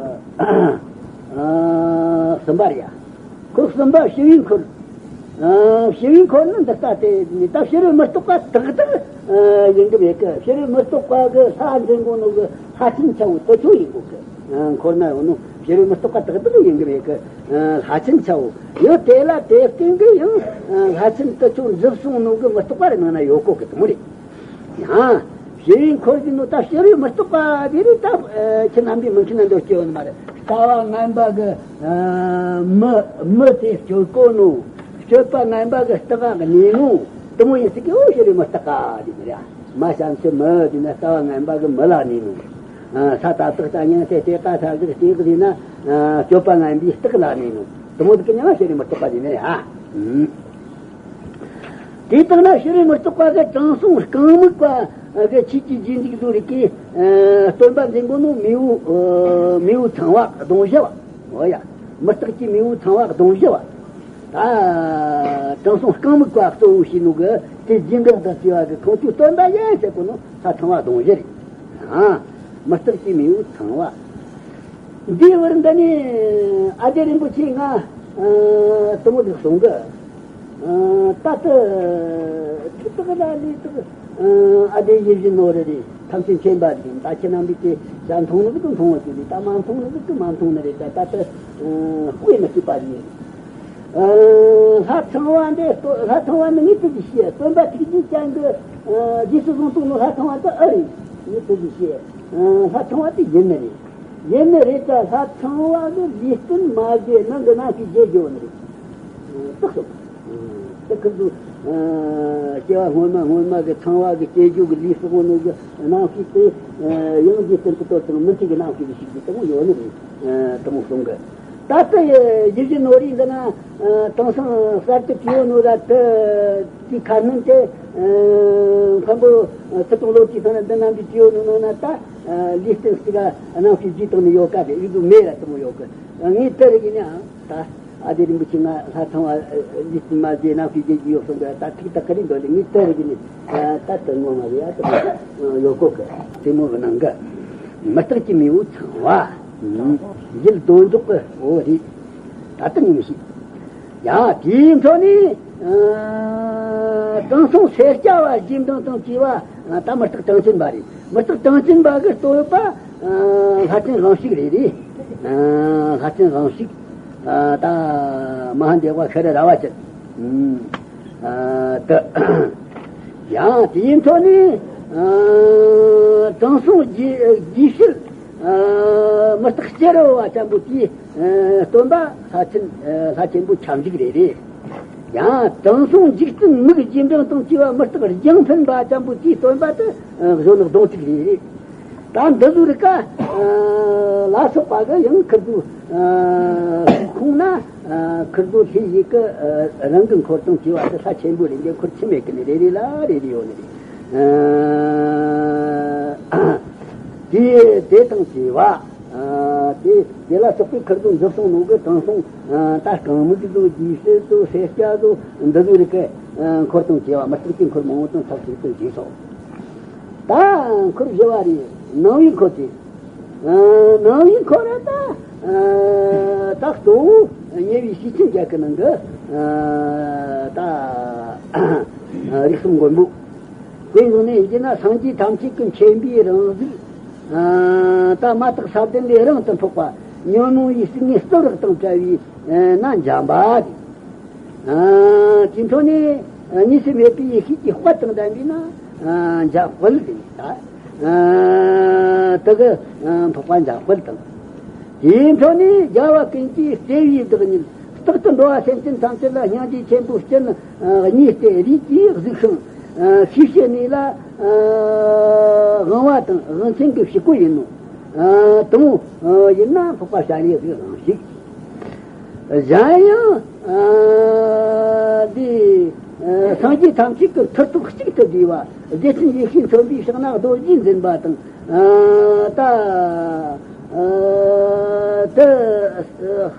ཨ། གསུམ་པ་རེད་ཡ། འཁོར་གསུམ་པ་ཞི་བའི་འཁོར། ཨ། ཞི་བའི་འཁོར་ནི་འདི་ལྟ་སྟེ། ད་ཕྱི་རོལ་མུ་སྟེགས་པ་ཏག་ཏག་ཨ། ཡིན་གི་མེད་གི། ཕྱི་རོལ་མུ་སྟེགས་པ་གི་ལྷ་འཛིན་གོ་ནོ་གི་ལྷ་ཆེན་ཆ་བོ་དེ་ཚོ་ཡིན་གོ་གི། ཨ། འཁོར་ན་ཡོང་ནོ་ཕྱི་རོལ་མུ་སྟེགས་པ་ཏག་ཏག་ཡིན་གི་མེད་གི། ཨ། ལྷ་ཆེན་ཆ་བོ་ཡོད། དེ་ལ་དེ་སྟེང་གི་ཡང་། ཨ། ལྷ་ཆེན་དེ་ཚོ་འཇིབ་སོང་ནོ་གི་མུ་སྟེགས་པ་རེ་ནང་ན་ཡོད་གོ་གི། དེ་མོ་རེད། ཡང་ཞི་བའི་འཁོར་གྱི་ནོ་ད་ཕྱི་རོལ་མུ་སྟེགས་པ་དེ་རེད། ད། ཨ། ཁྱེད་རྣམ་པས་མི་མཁྱེན་ན་འདོད་སྐྱེ་བོ་ནི་མ་རེད། རྩ་བ་ངན་པ་གི། ཨ། མི་མི་དེ་སྤྱོད་གོ་ནོ། སྤྱོད་པ་ངན་པ་གི་རྟགས་གནས་ནོ། དེ་མོ་ཡིན་ཟིག་གི། འོ་ཕྱི་རོལ་མུ་སྟེགས་པ་དེ་ནི་རེད། མ་བྱམས་ཆུ་མི་དེ་ན་རྩ་བ་ངན་པ་གི་མི་ལ་གནས་ནོ། ཨ། ས་ཏ་བཏགས་སྟ་སྙིང་སྟེ་སྟེ་ཏ་ས་གི་སྟེ་གི་དེ་ན། ཨ། སྤྱོད་པ་ངན་པའི་རྟགས་ལ་གནས་ནོ། དེ་མོ་ཟིག་གི་ནི་ཕྱི་རོལ་མུ་སྟེགས་པ་དེ་ནི་རེད། ཨ། ཨུམ། དེ་ལྟར་ན་ཕྱི་རོལ་མུ་སྟེགས་པ་གི་དྲང་སྲོང་རྐང་མུག་པ་གི་ཆོས་ཀྱི་རྗེས་འཇུག་ཚོ་རིགས་ཀྱི། ཨ། སྟོན་པ་འཛིན་གོ་ནོ་མེས་པོ། ཨ། མེས་པོ་ཚངས་པ་གདོང་བཞི་བ། འོ་ཡ། མུ་སྟེགས་ཀྱི་མེས་པོ་ཚངས་པ་གདོང་བཞི་བ། ད་དྲང་སྲོང་རྐང་མུག་པ་གཙོ་བོ་བྱས་ནོ་གི་དེ་རྗེས་འབྲང་དང་བཅས་པ་གི་ཁོང་ཚོའི་སྟོན་པ་ཡིན་ཟེར་གོ་ནོ་ལྷ་ཚངས་པ་གདོང་བཞི་རེད། ཨ། མུ་སྟེགས་ཀྱི་མེས་པོ་ཚངས་པ། འདིའི་བར་འདི་ནས་ཨ་ཏི་རིན་པོ་ཆེ་ང་། ཨ། དེ་མོ་ཟིག་གསུང་གི། ཨ། ད་ལྟ་ཐུགས་ཐག་ལ་ལས་ཐག་ཨ། ཨ་ཏི་ཡིད་བཞིན་ནོར་བུ་རེད། ཐམས་ཅད་མཁྱེན་པ་རེད། ད་ཁྱེད་རྣམ་པས་དེ་ཅག་མཐོང་ནི་ཟིག་གི་མཐོང་བ་ཟིག་རེད། ད་མ་མཐོང་ནི་ཟིག་གི་མ་མཐོང་ནི་རེད། ད་ད་ལྟ། ཨ། དཔེ་མི་སྲིད་པ་རེད། ཨ། ལྷ་ཚངས་པ་འདི་ལྟོ་ལྷ་ཚངས་པ་ནི་ངས་དེ་ཟིག་བཤད། སྟོན་པ་ཐུགས་རྗེ་ཅན་གྱི། ཨ། རྗེས་སུ་བཟུང་བཏང་ནོ་ལྷ་ཚངས་པ་དེ་ཨེ་རེད། ངས་དེ་ཟིག་བཤད། ཨ། ལྷ་ཚངས་པ་དེ་ཡིན་ནི་རེད། ཡིན་ནི་རེད། ད་ལྷ་ཚངས་པ་གི་ལུས་རྟེན་མ་བརྗེད་ནང་གི་རྣམ་ཤེས་བརྗེད་རྒྱུ་ནི་རེད། ཨ། དེ་སོང་། ཨ། དེ་ཁིར་ཚོ། ཨ། སྐྱེ་བ་སྔོན་མ་སྔོན་མ་གི་ཚངས་པ་གི་སྐྱེ་རྒྱུ་གི་ལུས་སུ་གོ་ནོ་གི་རྣམ་ཤེས་དེ། ཨ། ཡང་རྗེས་རྟེན་དུ་གཏོད་དང་མི་མཐུན་གྱི་རྣམ་ཤེས་ཀྱི་ཞིག་གི་དེ་མོ་ཡོད་ནི་རེད། ཨ། དེ་མོ་གསུང་གི། ད་ལྟ་ཡི་ཡིད་བཞིན་ནོར་བུའི་འདི་ན། ཨ། དེང་སང་གསར་དུ་བྲིས་ཡོད་ནོ་ར་དེ་དེའི་ཁ་སྣོན་དེ། ཨ། མཁན་པོ་ཚུལ་ཁྲིམས་བློ་གྲོས་ཚང་ན་འདི་རྣམས་ཀྱིས་བྲིས་ཡོད་ནོ་ནང་ན་ད། ཨ། ལུས་རྟེན་གཅིག་ག་རྣམ་ཤེས་བརྗེས་བཏང་ནི་ཡོད་ཀ་རེད། ཡིད་དུ་མེད་ར་དེ་མོ་ཡོད་གི། ངས་དེ་རིག་ཡིན་ཡང་ད་ཨ་ཏི་རིན་པོ་ཆེ་ང་ལྷ་ཚངས་པ་ལུས་རྟེན་མ་བརྗེད་རྣམ་ཤེས་བརྗེད་ཀྱི་ཡོད་གསུངས་པས། ད་ཐུགས་ད་ག་རེ་འདོད་ལེ། ངས་དེ་རིག་ཡིན། ད་ད་ངོ་མ་རེད་ཡ། དེ་མོ་ཡོད་གོ་གི། དེ་མོ་གི་ནང་གི་མུ་སྟེགས་ཀྱི་མེས་པོ་ཚངས་པ། ཡིད་དོན་རྫོགས་ཀྱི་འོ་རེད། ད་ལྟ་ངས་མི་ཤེས། ཡང་དེའི་འཕྲོ་ནས། ཨ། དྲང་སྲོང་སེར་སྐྱ་བ་རྗེས་འབྲང་དང་བཅས་པ། ཨ། ད་མུ་སྟེགས་གྲངས་ཅན་པ་རེད། མུ་སྟེགས་གྲངས་ཅན་པ་གི་སྟོན་པ། ཨ། ལྷ་ཆེན་དབང་ཕྱུག་རེད་རེད། ཨ། ལྷ་ཆེན་དབང་ཕྱུག་ཨ། ད་མ་ཧཱ་དེ་བ་ཤྭ་ར་ར་བ་ཅན། ཨ། ད་ཡང་དེའི་འཕྲོ་ནས། ཨ། དྲང་སྲོང་རྗེ་རྗེ་ཤུལ། ཨ། མུ་སྟེགས་སྐྱེ་རུ་བ་ཅན་པོ་དེའི། ཨ། སྟོན་པ་ལྷ་ཆེན། ཨ། ལྷ་ཆེན་པོ་ཁྱབ་འཇུག་རེད་རེད། ཡང་དྲང་སྲོང་འཇིག་རྟེན་མིག་རྗེས་འབྲང་དང་བཅས་པ་མུ་སྟེགས་རྒྱང་འཕེན་པ་ཅན་པོ་དེའི་སྟོན་པ་དེ། ཨ། གཞོན་ནུ་གདོང་གཅིག་རེད་རེད། ད་འདི་ཚོ་རིགས་ཀ། ཨ། ལ་སོགས་པ་གི་ཡང་ཁིར་ཚོ། ཨ། ཁོང་ན། ཨ། ཁིར་ཚོ་ལྷའི་ཡུལ་གི། ཨ། རང་གི་འཁོར་དང་བཅས་པ་དེ་ལྷ་ཆེན་པོ་རེད། འདི་འཁོར་ཆི་མེད་གི་ནི་རེ་རེ་ལ་རེ་རེ་ཡོད་ནི་རེད། ཨ། དེ་དེ་དང་བཅས་པ། ཨ། དེ་དེ་ལ་སོགས་པའི་ཁིར་ཚོ་འཇིབ་སོང་ནོ་གི་དྲང་སྲོང་། ཨ། ད་རྐང་མིག་ཚོ་རྗེ་ཤུལ་ཚོ་སེར་སྐྱ་ཚོ་འདི་ཚོ་རིགས་ཀའི། ཨ། འཁོར་དང་བཅས་པ་མུ་སྟེགས་ཀྱི་འཁོར་མང་པོ་དང་ཐབས་ཅིག་ཏུ་འཇིབ་སོང་། ད་འཁོར་བཞི་བ་རེད། ནང་པའི་འཁོར་དེ། ཨ། ནང་པའི་འཁོར་ར་ད། ཨ། ད་གཙོ་བོ་ཉེ་བའི་སྲས་ཆེན་བརྒྱད་ཀྱི་ནང་གི། ཨ། ད་རིགས་གསུམ་མགོན་པོ། དེ་ཡིན་ནས་ཡིན་གྱི་ན་སངས་རྒྱས་ཐམས་ཅད་ཀྱི་མཁྱེན་པའི་རང་གཟུགས། ཨ། ད་མ་དག་ས་ལྡན་ལས་རིང་དུ་འཕགས་པ་ཉོན་མོངས་པའི་སྲིན་ནི་སྟོབས་རག་དང་བྲལ་བའི། ཨ། ན་འཇམ་པ་རེད། ཨ། དེ་འཕྲོ་ནས་གཉིས་སུ་མེད་པའི་ཡེ་ཤེས་ཀྱི་དཔལ་དང་ལྡན་པའི་ན། ཨ། འཇམ་དཔལ་རེད་ད། ཨ། དེ་གི། ཨ། འཕགས་པ་འཇམ་དཔལ་དང་། དེའི་འཕྲོ་ནས་རྒྱལ་བ་ཀུན་གྱི་བརྩེ་བའི་བདག་ཉིད། རྟག་ཏུ་འགྲོ་བ་སེམས་ཅན་ཐམས་ཅད་ལ་སྙིང་རྗེ་ཆེན་པོའི་སྤྱན། ཨ། གཉིས་ཏེ་རིགས་ཀྱི་གཟུགས་ཤིང་། ཨ། ཤེས་བྱའི་གནས་ལ། ཨ། དབང་བ་དང་དབང་ཆེན་གྱི་ཕྱུག་པོ་ཡིན་ནོ། ཨ། དེ་མོ། ཨ། ཡིན་ན་འཕགས་པ་སྤྱན་རས་གཟིགས་དབང་ཕྱུག་གཞན་ཡང་། ཨ། འདི། སངས་རྒྱས་ཐམས་ཅད་ཀྱི་མཐུ་སྟོབས་གཅིག་ཏུ་བསྡུས་པ། བདེ་ཆེན་ཡེ་ཤེས་མཚོན་པའི་ཕྱག་ན་རྡོ་རྗེ་འཛིན་པ་དང་། ཨ་ད་ཨ་དེ་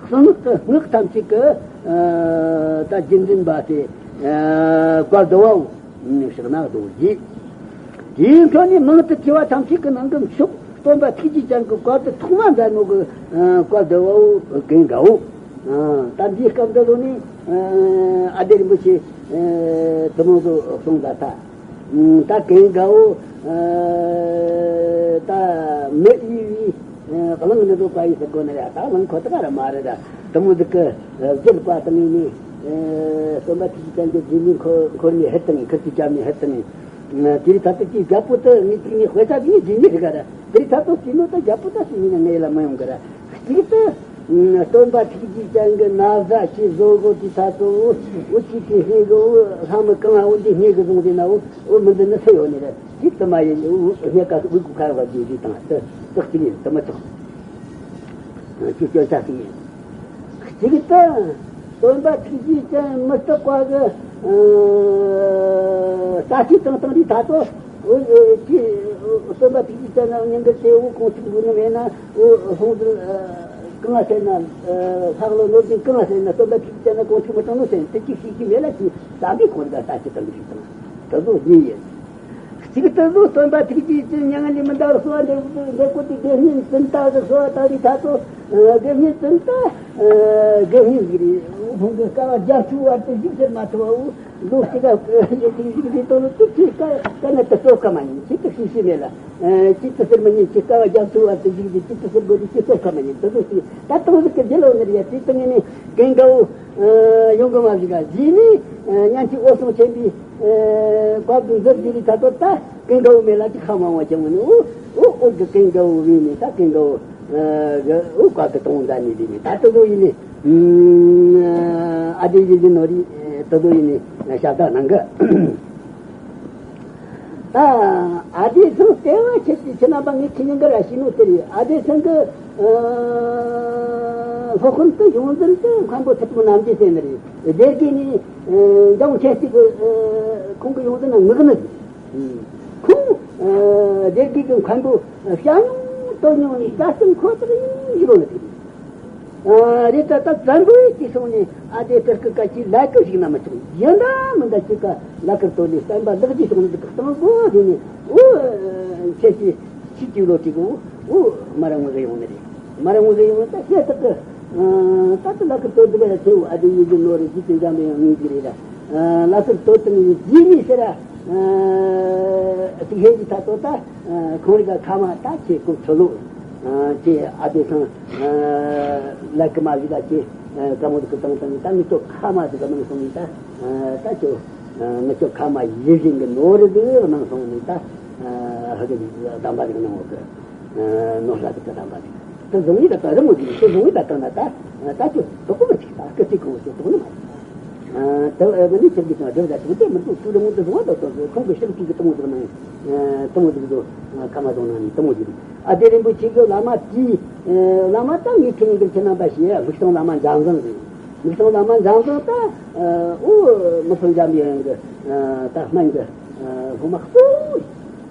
གསང་སྔགས་ཀྱི་སྔགས་ཐམས་ཅད་ཀྱི་ཨ་ད་རྒྱུད་འཛིན་པ་སྟེ། ཨ་བཀའ་བསྡུ་བའོ། ཕྱག་ན་རྡོ་རྗེ། དེའི་འཕྲོ་ནས་མང་དུ་བསྐྱེད་པ་ཐམས་ཅད་ཀྱི་ནང་གི་མཆོག་སྟོན་པ་ཐུགས་རྗེ་ཅན་གྱི་བཀའ་བསྡུ་ཐོག་མ་མཛད་ནོ་གི་ཨ་བཀའ་བསྡུ་བའོ། ཀུན་དགའ་བོ། ཨ་ད་འདིའི་སྐབས་འདི་ལོ་ནས་ཨ་ཨ་ལྡེ་རིན་པོ་ཆེ་ཨ་དེ་མོ་ཟིག་གསུངས་ད་ཐལ། ཨ་ད་ཀུན་དགའ་བོ་ཨ་ད་མི་གཡོ་བའི་ཨ་གླིང་ནི་འགྲོ་བ་ཡི་ཟེར་དགོས་ནི་རེད། ད་གླིང་ཁོ་ཐག་ར་མ་རེད་ད། དེ་མོ་ཟིག་གི་ཨ་རྒྱུད་བཀའ་བཏང་ནས་ཨ་སྟོན་པ་ཐུགས་རྗེ་ཅན་གྱི་རྗེས་ནས་འཁོར་འཁོར་ནས་ཧིར་བཏང་། ཁིར་གྱིས་བཅབས་ནས་ཧིར་བཏང་། དེའི་ཐད་དུ་ཀྱི་རྒྱལ་པོ་དེ་ངའི་ཐུགས་ནས་དཔེ་ཆ་དེ་ངའི་རྗེས་ནས་རིག་ག་ར། དེའི་ཐད་དུ་བྱས་ནོ་ད་རྒྱལ་པོ་ད་ཤི་ནས་ངའི་ལ་མི་ཡོང་གི་ར། གཅིག་ཏུ་སྟོན་པ་ཐུགས་རྗེ་ཅན་གྱི་ན་བཟའ་ཞིག་བཟོ་དགོས་དུས་ཐད་དུ་འུ་ཆི་གི་སྙིང་གི་འུ་ལྷ་མི་གང་ང་འུ་འདི་སྙིང་གི་བཟུང་དེ་ན་འུ་འུ་མི་འདི་ནི་སུ་ཡོད་ནི་རེད། གཅིག་ཏུ་མ་ཡིན་འུ་སྙིང་ག་འུ་གུ་ཁ་བ་རྗེས་རྗེས་དང་དུ་དུ་གཅིག་ཡིན་དུ་མི་ཆོག་ཅི་སྐྱོན་ཆ་ཞིག་ཡིན། གཅིག་ཏུ་སྟོན་པ་ཐུགས་རྗེ་ཅན་མི་རྟག་པ་གི་ཨ་ལྟ་སྐྱེས་དང་བཏང་དུས་ཐད་དུ་འུ་ཅི་སྟོན་པ་ཐུགས་རྗེ་ཅན་ན་སྙིང་གི་ཚེ་འུ་ཁོང་ཐུག་འགྲོ་ནི་མེད་ན། འུ་ལྷུང་བཟེད་གང་ང་ཟེར་ན་ལྷག་ལོ་ནོར་རྫུན་གང་ང་ཟེར་ན་སྟོན་པ་ཐུགས་རྗེ་ཅན་ན་ཁོང་ཐུག་མི་གཏོང་ནོ་ཟེར་ན་དེ་ཅིག་ཤེས་ཀྱི་མེད་ལ། ཅི་ད་གི་ཁོང་གི་ལྟ་སྐྱེས་དང་གི་ཞིག་དང་དེ་ཚོ་གཉིས་ཡིན། གཅིག་ཏུ་གཟུགས་སྟོན་པ་ཐུགས་རྗེ་ཅན་མྱ་ངན་ལས་མི་འདའ་བར་གསོལ་བ་འདེབས་འདེབས་དགོས་ཏེ། དགེ་བསྙེན་ཙུན་ད་གི་གསོལ་བ་བཏབ་དུས་ཐད་དུ་དགེ་བསྙེན་ཙུན་ད་དགེ་བསྙེན་ཟིག་རེད། ཁོང་གི་དཀའ་བ་རྒྱ་མཚོའི་བར་དུ་བཞུགས་ཟེར་མ་ཐུབ་བ། འུ་ལོ་གཅིག་ག་ཡོད་དེ་བཞུགས་དེ་དོན་ལ་དེ་ཚོའི་དཀའ་དཀའ་གནད་དུ་སྤྲོད་ཁ་མ་ཉན། ཅི་ལྟར་ཤེས་ཤེས་མེད་ལ། ཅི་ལྟར་ཟེར་མི་ཉན། ཅི་དཀའ་བ་རྒྱ་མཚོའི་བར་དུ་བཞུགས་ཏེ་ཅི་ལྟར་ཟེར་དགོས་དེ་ཅི་སྤྲོད་ཁ་མ་ཉན། དེ་ཚོ་ཞིག་ད་དང་ཟིག་གི་རྒྱུ་ལོ་ནི་རེད། དེ་ལྟ་ངས་ནི་ཀུན་དགའ་བོ་ཡོང་གི་མ་བཞུགས་ག་རྗེས་ནས་ཉན་ཐོས་འོད་སྲུང་ཆེན་པོས་བཀའ་བསྡུ་མཛད་དེ་རི་ཐད་དུ་ད་ཀུན་དགའ་བོ་མེད་ལ་ཅི་ཁ་མང་བ་ཀྱང་མི་ནུས། འོ་འོ་འོ་གི་ཀུན་དགའ་བོ་བས་ནས་ད་ཀུན་དགའ་བོ་གི་འོ་བཀའ་གི་དང་མཛད་ནས་དེ་ནས་ད་དེ་ཚོ་ཡིན་ནས་ཨ་ཏི་ཡི་གི་ནོ་རི་དེ་ཚོ་ཡིན་ནས་ཞབས་བཏགས་གནང་གི། ད་ཨ་ཏི་ཚང་ལྟེ་བ་ཆེ་ཆེ་ཆེ་རྣམ་པ་ངས་ཁྱི་ཉིན་གར་ཤི་ནོ་དེ་རེད། ཨ་ཏི་ཚང་གི་སློབ་དཔོན་དུ་ཡོངས་འཛིན་དུ་མཁན་པོ་ཐུབ་པོ་རྣམ་རྒྱལ་ཟེར་ནི་རེད། སྡེ་དགེ་ནས་འཇང་ཁྱེད་ཅིག་གི་ཁོང་གི་ཡོངས་འཛིན་ན་ངག་ནི་ཁོང་སྡེ་དགེ་གི་མཁན་པོ་བྱ་མྱོང་དོ་མྱོང་ནས་དགའ་སྟོན་ཁོ་ཐག་ཡིན་ཞིག་ལོ་ནི་དེ་རེད། རེད་ད་ད་བཙན་པོའི་ཅི་སོང་ནས་ཨ་དེ་ཏི་སྐུ་ཀ་ཅི་ལ་ཀི་ཞིག་ན་མི་ཆོག་ཡིན་ད་མི་ད་ཅི་ཀ་ལ་ཀིར་དོ་ནས་བསྟན་པ་ལེགས་ཀྱི་སོང་ནས་གི་གཏོང་དགོ་དེ་ནས་འོ་ཁྱེད་ཀྱི་ཕྱི་ཀྱི་ལོ་ཅིག་འོ་འོ་མ་ར་ངོ་གི་ཡོང་ནི་རེད། མ་ར་ངོ་གི་ཡོང་ད་ཤེས་ཐུབ་གི། ད་ད་ལ་ཀིར་དོ་དི་ག་ཡ་ཆེ་བོ་ཨ་དེ་ཡི་གི་ནོ་རེ་ཅི་ཅི་འཇམ་པའི་ཡང་ངེས་ཀྱི་རེད་ད། ལ་ཀིར་དོ་དི་ནས་ཡི་ནི་ཟེར་ར། ཨ་ཐིག་ཧེ་གི་ད་དོ་ད་ཁོང་རི་ག་ཁ་མ་ད་ཁྱེད་ཀོ་ཚོ་ལུ། ཨ་ཁྱེད་ཨ་དེ་སང་ལ་ཀི་མ་གི་ད་ཁྱེད་ཀ་མོ་དི་ཀི་བཏང་བཏང་ད་མི་ཚོ་ཁ་མ་དི་ག་མང་སོང་ནི་ད། ད་ཁྱོད་མི་ཚོ་ཁ་མ་ཡི་བཞིན་གི་ནོར་རི་དི་མང་སོང་ནི་ད། ཧ་གི་གདམས་པ་རིག་ནང་འོག་གི། ནོར་ལ་དེ་ལྟ་བ་རེད། དེ་བཟུང་ཡིད་ལ་དང་རི་མོ་ཞིག་དེ་བཟུང་ཡིད་ལ་དང་ན་ད་ད་ཅི་དོ་ཀོ་མ་ཅིག་ད་སྐད་ཅིག་གོ་ཞིག་དོ་ནི་མ་རེད། དེ་ཨ་མི་ནི་ཆེར་གྱི་དང་སྒྲུབ་ད་དེ་དེ་མི་འདུག་ཚུར་རི་མོ་དེ་བཟུང་བ་དང་དོ་ཁོང་གི་ཤིག་ཅིག་གི་དེ་མོ་ཞིག་ནང་དེ་མོ་ཞིག་དུ་ཁ་མ་དོང་ནང་ནི་དེ་མོ་ཞིག་ཨ་དེ་རིན་པོ་ཆེ་གི་བླ་མ་དེ་བླ་མ་ད་ངའི་ཁྱེད་གཉིས་འདིར་ཁྱེད་རྣམ་པ་ཞེས་མིག་སྟོང་བླ་མ་འཇམ་བཟང་རེད། མིག་སྟོང་བླ་མ་འཇམ་བཟང་ད་ཨོ་མི་ཕམ་འཇམ་ཡོན་གི་ད་སྨན་གི་སློབ་མ་གཙོ་བོ་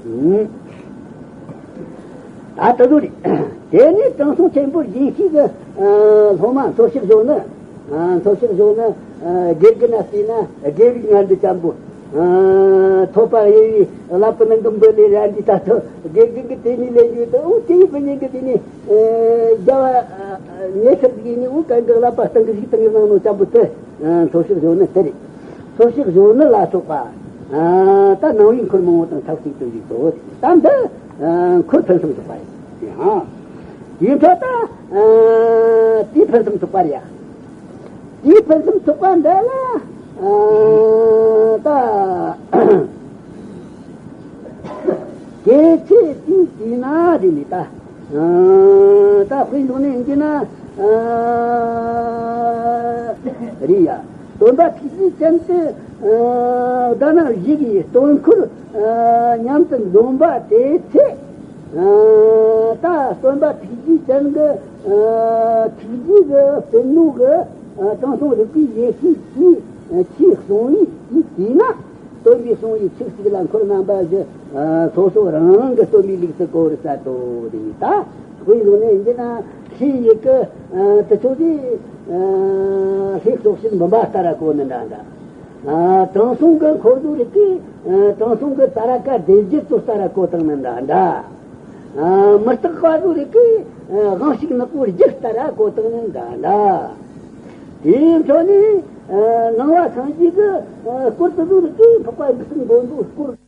ཡིན། ད་ད་དུ་རེད། དེ་ནས་དྲང་སྲོང་ཆེན་པོར་རྗེས་ཤུལ་གྱི་སློབ་མ་མཚོ་ཕྱོགས་བཞུགས་ནི། མཚོ་ཕྱོགས་བཞུགས་ནི་དགེ་རྒན་ན་བལྟས་ན་དགེ་རིག་ངན་འདི་ཅན་པོ། ཐོད་པ་གཡས་པའི་ཀླད་པའི་ནང་གི་འབུ་ལས་ར་འདི་ད་དུ་དགེ་རྒན་གྱི་དེ་ནས་ལས་རྒྱུ་དུ་འོ་དེའི་བུ་ཉིད་ཀྱི་དེ་ནས་རྒྱ་བ་ཉེ་སར་གྱི་ནས་འོ་གན་གྱི་ཀླད་པ་སྟེང་གི་ཞིག་སྟེང་གི་ནང་ནོ་ཅན་པོ་དེ་མཚོ་ཕྱོགས་བཞུགས་ནི་དེ་རེད། མཚོ་ཕྱོགས་བཞུགས་ནི་ལ་སོགས་པ། ད་ནང་པའི་འཁོར་མང་པོ་དང་ཐབས་གཅིག་ཏུ་བཞུགས་སོ། ད་འདི་འཁོར་ཕུན་སུམ་ཚོགས་པ་རེད། དེའི་འཕྲོ་ད་དེའི་ཕུན་སུམ་ཚོགས་པ་རེད་ཡ། དེའི་ཕུན་སུམ་ཚོགས་པ་འདི་ལ་ད་དེ་ཚེ་དེའི་དུས་ན་དེ་ནི་ད། ད་དཔེ་འཇོག་ནས་ཡིན་གྱི་ན། རེད་ཡ། སྟོན་པ་ཐུགས་རྗེ་ཅན་དེ་ཟླ་ནག་བཞི་གི་སྟོན་འཁོར་མཉམ་དུ་འཛོམས་པ་དེ་ཚེ། ད་སྟོན་པ་ཐུགས་རྗེ་ཅན་གྱི་ཐུགས་རྗེ་གི་ཕུ་ནུ་གི་དྲང་སྲོང་རིག་པའི་ཡེ་ཤེས་ཀྱིས། ཆོས་གསུང་བའི་དུས་ན། སྟོན་པའི་གསུང་བའི་ཚིག་གཅིག་ལ་འཁོར་རྣམ་པ་བཞི། སོ་སོ་རང་རང་གི་སྟོན་པའི་ལུགས་སུ་གོ་བར་གསལ་ཏོ་དེ་ཡིན། ད་དཔེ་བཟུང་ནས་འདི་ན་ཤེས་ཡི་གི་དེ་ཚོ་དེ་ལྷའི་སོགས་ཤིག་འབུམ་པ་ལྟར་གོ་ནི་འདྲ་འདྲ། དྲང་སྲོང་གི་འཁོར་དུ་རིག་གི། དྲང་སྲོང་གི་ཙ་ར་ཀ་སྡེ་བརྒྱད་ཚོ་ལྟར་གོ་བཏང་ནི་འདྲ་འདྲ། མི་རྟག་པ་དུ་རིག་གི། དབང་ཕྱུག་ནག་པོ་བརྒྱད་ལྟར་གོ་བཏང་ནི་འདྲ་འདྲ། དེའི་འཕྲོ་ནས་ནང་བ་སངས་རྒྱས་ཀྱི་སྐོར་དུ་དུ་རིག་གི། འཕགས་པ་འཇིག་རྟེན་མགོན་པོའི་སྐོར།